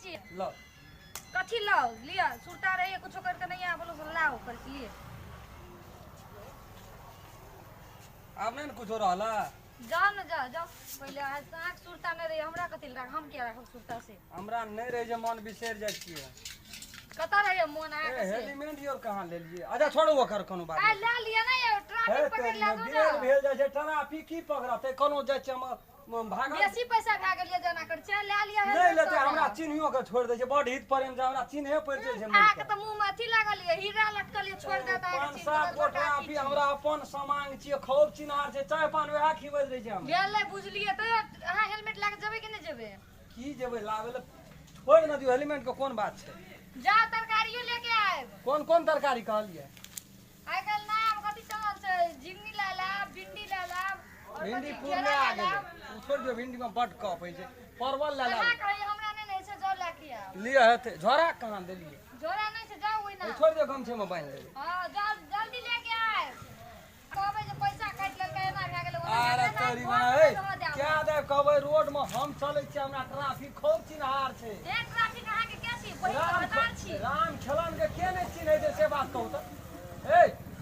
छियै। ल। कथी लाउ? लिअ, सुरता रहैए कुछो करके नहीं आबलो से लाउ करके लिए। आब नहि ने कुछो रहला। जाओ ने, जाओ जाओ पहिले। अहाँके सुरता नहि रहैए, हमरा कथी लए राख? हम किया राखब सुरता से? हमरा नहि रहै छै मन, बिसरि जाइ छियै। कतऽ रहैए मोन ए अहाँके से? हेलमेट your कहाँ लेलियै? अच्छा छोड़ू, ओकर कोनो बात आ नहि। लए लिअ ने यौ, हे ट्रैफिक पकड़ि तेरी लए मे दू बेर ने। भेल जाइ छै, ट्रैफिक की पकड़तै? कोनो जाइ छियै हम भागल। बेसी पैसा भए गेल यऽ जेना कर छै, लए लिअ नहि हेलमेट लेतै। सब। हमरा चिन्हियो के छोड़ि दै छै, बड हित प्रेम छै, हमरा चिन्हे पड़ि जाइ छै। अहाँके तऽ मुँह मे अथी लागल यऽ, हीरा लटकल यऽ, छोड़ि देत अहाँके पाँच चिन्ह सात बड़ गो बड़का अथी ट्रैफिक छी। हमरा अपन समांग छियै, खूब चिन्हार छै, चाय पान वएह खिबैत रहै छै हमरा। भेलै, बुझलियै। तैयो अहाँ हेलमेट लए कऽ जेबै कि नहि जेबै? की जेबै लाबै लए? छोड़ि ने दियौ, हेलमेट के कोन बात छै? जाउ, तरकारियो लेके आयब। कोन कोन तरकारी कहलियै? आइ काल्हि नाम कथी चलल छै, झिंगनी लए लाब, भिंडी लए लाब आओर भिंडी कथी, पूर्ण केरा आ लए गेलै लाब। ओ छोड़ि दियौ, भिंडी मे बड कफ होइ छै। परवल लए अहाँ लाब। कहै हमरा नहि ने छै, जाउ लए के आब। लिअ हेतै। झोरा कहाँ देलियै? झोरा नहि छै, जाउ ओहिना। ओ छोड़ि दियौ, गमछे मे बान्हि लेबै। हँ, जाउ, जल्दी लेके आयब। कहबै जे पैसा काटि लेलकै, एना भए गेलै, ओना भए अरे गेलै, तोरी घर बना पर ए नहि रहऽ देब। क्या दे कहबै, रोड मे हम चलै छियै, हमरा ट्रैफिक खूब चिन्हार छै। ए ट्रैफिक अहाँके के छी? बहिन राम भतार छी। राम खेलन के के नहि चिन्है छै, से बात कहू तऽ। ए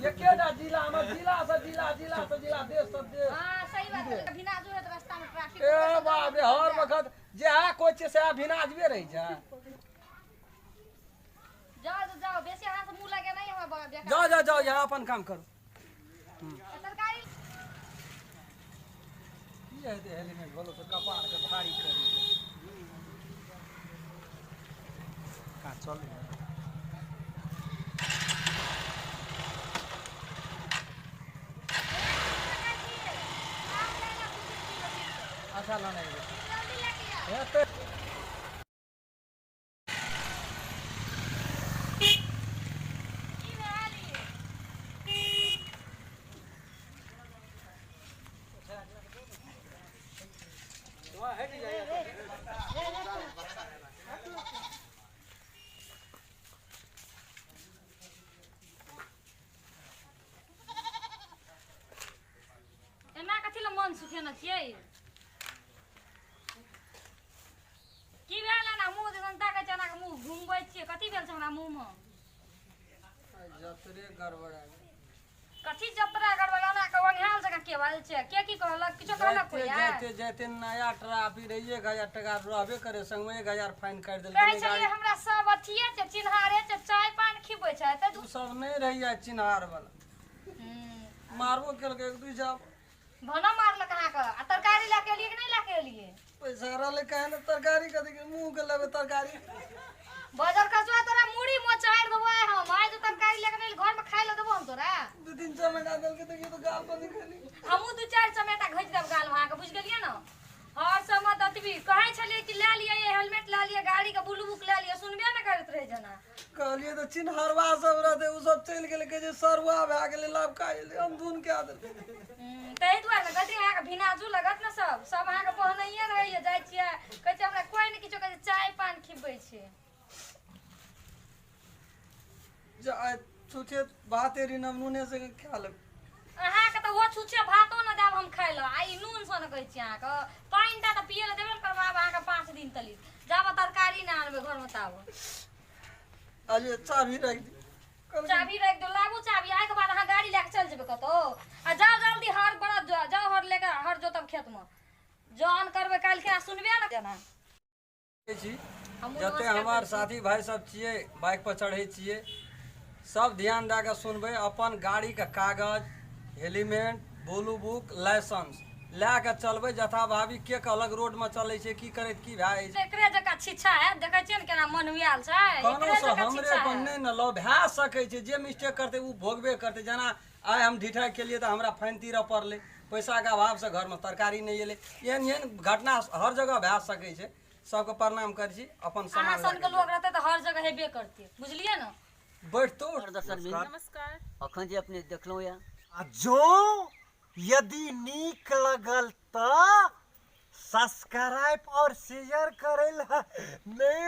एकेटा जिला मे, जिला से जिला, जिला से जिला, देश से देश। हँ, सही बात है। भिनाजू होइत रास्ता मे ट्रैफिक। ए बाप रे, हर वखत जएह कोइ छै सएह भिनाजबे रहै छै। जाओ जाओ, बेसी अहाँ से मुँह लगे नहीं हमरा बेकार। जाओ जाओ जाओ, यहाँ अपन काम करू। तरकारी की हेतै हेलमेट बोलो से कपार के भारी करी का चल। अच्छा लाने जल्दी लेके आ। हेतै। की भेल ई? एना कथी लए मन सुखेने छियै? की भेल एना मुँह जखन ताकै छै, एना मुँह घुमबै छियै? कथी भेल छै हमरा मुँहमे? जतरे गड़बड़ा। कथी जतरा गड़बड़? एना के ओंघायल जकाँ के बाजै छै? के की कहलक? किछो कहलक कोइ? जाइते आय जाइते जाइते नया ट्रैफिक रहिए, 1000 टका रहबे करे, संगमे 1000 फाइन काटि कहै देलकै। छलियै हमरा सब अथिये छै, चिन्हारे छै, चाय पान खिबै छै तऽ ओ सब नहि रहैया चिन्हार वाला। मारबो केलकै एक दू जाब। भना मारलक अहाँके। आ तरकारी लए के एलियै कि नहि लए के एलियै? पैसा रहलै कहे ने तरकारी कथी के मुँह के लेबै तरकारी। बजर खसुआ, तोरा मुड़ी मोचाड़ि देबो आइ हम। आइ जे तरकारी लए के नहि एलही, घरमे खाइ लए देबो हम तोरा? दू तीन चमेटा देलकै तऽ तो गाल पर निकली। हमहूँ दू चारि चमेटा घसि देब गालमे अहाँके, बुझि गेलियै ने? हर समय तऽ अतबी कहै छलियै कि लए लिअ ये हेलमेट, लए लिअ गाड़ीके ब्लू बुक लए लिअ, सुनबे नहि करैत रहै जेना। कहलियै तऽ चिन्हरवा सब रहतै, ओ सब चलि गेलै, कहै छै सरुआ भए गेलै, लबका एलै, अंधुन कए देलकै। ताहि दुआरे ने कहै छी अहाँके भिनाजू लगत ने। सब सब अहाँके बहनैये रहैए। जाइ छियै, कहै छै हमरा कोइ नहि किछो कहै छै, चाय पान खिबै छै। जा आइ छुछे भाते रीनम नूने संगे खा लेब। अहाँके तऽ ओ छुछे भातो ने देब हम खाइ लए। आ ई नून सँ ने कहै छी अहाँके, पानि टा तऽ पियै लए देबे ने करब आब अहाँके 5 दिन तली, जाबऽ तरकारी नहि आनबै घरमे ताबऽ। अरे चाभी राखि दी। चाभी राखि दियौ, लाबू चाभी। आइके बाद अहाँ गाड़ी लए कऽ चलि जेबै कतहु आ जाउ जल्दी, हर बड़द जाउ, जाउ हर लेके हर जोतब खेतमे। जहन करबै काल्हि खिना सुनबे ने जेना। छी। हमहूँ जते नमस्कार हमर करै छी। साथी भाई सब छियै, बाइक पर चढ़ै छियै, सब ध्यान दए कऽ सुनबै। अपन गाड़ीके कागज, हेलमेट, ब्लू बुक, लाइसेंस लए कऽ चलबै जथाभावी। के कहलक रोडमे चलै छै की करैत की भए जाइ छै? एकरे जकाँ छिच्छा हैत, देखै छियै ने केना मनुआयल छै। कोनो एकरे से जकाँ हमरे छिच्छा पर हैत। नहि ने लौ भए सकै छै। जे मिस्टेक करतै ओ भोगबे करतै। जेना आइ हम ढिठाइ केलियै तऽ हमरा फाइन तीरऽ पड़लै, पैसाके अभावसँ घरमे तरकारी नहि एलै। एहन एहन घटना हर जगह भए सकै छै। सबके प्रणाम करै छी। अपन अहाँ सामान लए सनके कऽ लोक रहतै तऽ हर जगह हेबे करतै, बुझलियै ने? बैठतो। दर्शक नमस्कार। अखन जे अपने देखलहुँ यऽ आ जँ यदि नीक लगल तऽ सब्सक्राइब और शेयर करै लए नहि।